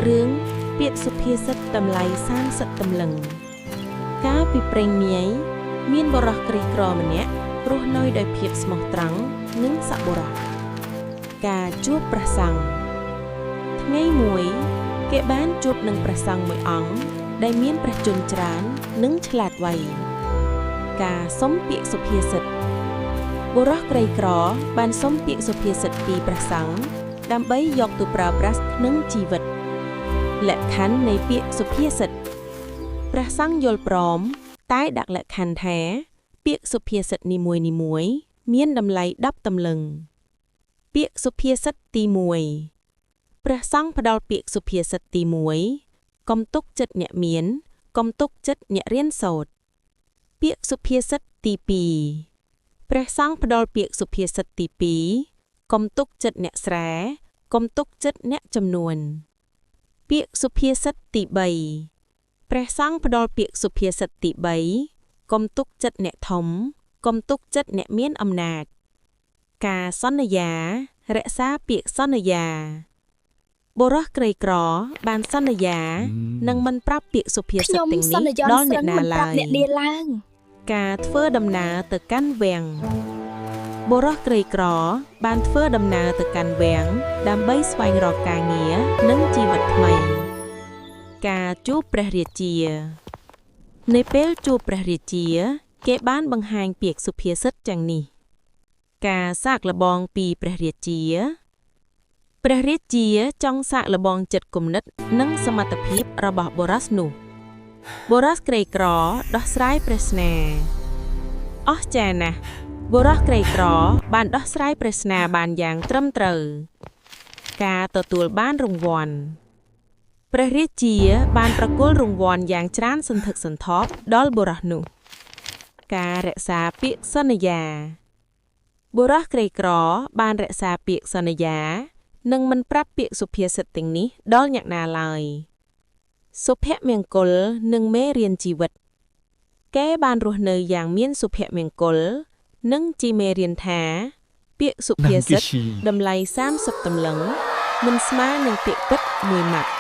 រឿងពាក្យសុភាសិតតម្លៃ30តម្លឹងកាលពីព្រេងនាយមានបុរសក្រីក្រម្នាក់រស់នៅដោយភាពស្មោះត្រង់និងសប្បុរសការជួបព្រះសង្ឃថ្ងៃមួយគេបានជួបនឹងព្រះសង្ឃមួយអង្គដែលមានព្រះជន្មច្រើននិងឆ្លាតវៃការសុំពាក្យសុភាសិតបុរសក្រីក្របានសុំពាក្យសុភាសិតពីព្រះសង្ឃដើម្បីយកទៅប្រើប្រាស់ក្នុងជីវិត លក្ខខណ្ឌនៃពាក្យសុភាសិតព្រះសង្ឃយល់ព្រម តែដាក់លក្ខខណ្ឌថា ពាក្យសុភាសិតនីមួយៗមានតម្លៃ10តម្លឹង ពាក្យសុភាសិតទី1ព្រះសង្ឃផ្ដល់ពាក្យសុភាសិតទី1កុំទុកចិត្តអ្នកមាន កុំទុកចិត្តអ្នករៀនសូត្រពាក្យសុភាសិតទី2ព្រះសង្ឃផ្ដល់ពាក្យសុភាសិតទី2កុំទុកចិត្តអ្នកស្រែកុំទុកចិត្តអ្នកចំនួន ពាក្យសុភាសិតទី3ព្រះសង្ឃផ្ដល់ពាក្យសុភាសិតទី3កុំទុកចិត្តអ្នកធំ កុំទុកចិត្តអ្នកមានអំណាច ការសន្យា រក្សាពាក្យសន្យាបុរសក្រីក្របានសន្យានឹងមិនប្រាប់ពាក្យសុភា ខ្ សិត ខ្ញុំ ទាំងនេះ សន្យន ដល់ ស្រឹ អ្នកណា ងមិនប្រាប់ ឡើយ អ្នកនាឡើង ការធ្វើដំណើរទៅកាន់វាំងបុរសក្រីក្របានធ្វើដំណើរទៅកាន់វាំងដើម្បីស្វែងរកការងារនិងជីវិតថ្មី ការជួបព្រះរាជា នៅពេលជួបព្រះរាជា គេបានបង្ហាញពាក្យសុភាសិតទាំងនេះ ការសាកល្បងពីព្រះរាជា ព្រះរាជាចង់សាកល្បងចិត្តគំនិតនិងសមត្ថភាពរបស់បុរសនោះ បុរសក្រីក្រដោះស្រាយប្រស្នាអស្ចារ្យណាស់បុរសក្រីក្របានដោះស្រាយប្រស្នាបានយ៉ាងត្រឹមត្រូវ ការទទួលបានរង្វាន់ព្រះរាជាបានប្រគល់រង្វាន់យ៉ាងច្រើនសន្ធឹកសន្ធាប់ដល់បុរសនោះ ការរក្សាពាក្យសន្យា បុរសក្រីក្របានរក្សាពាក្យសន្យា និងមិនប្រាប់ពាក្យសុភាសិតទាំងនេះដល់អ្នកណាឡើយ សុភមង្គលនិងមេរៀនជីវិត គេបានរស់នៅយ៉ាងមានសុភមង្គល និងជាមេរៀនថា ពាក្យសុភាសិត Dankeschön. តម្លៃ30តម្លឹងមិនស្មើនឹងពាក្យពិតមួយម៉ាត់។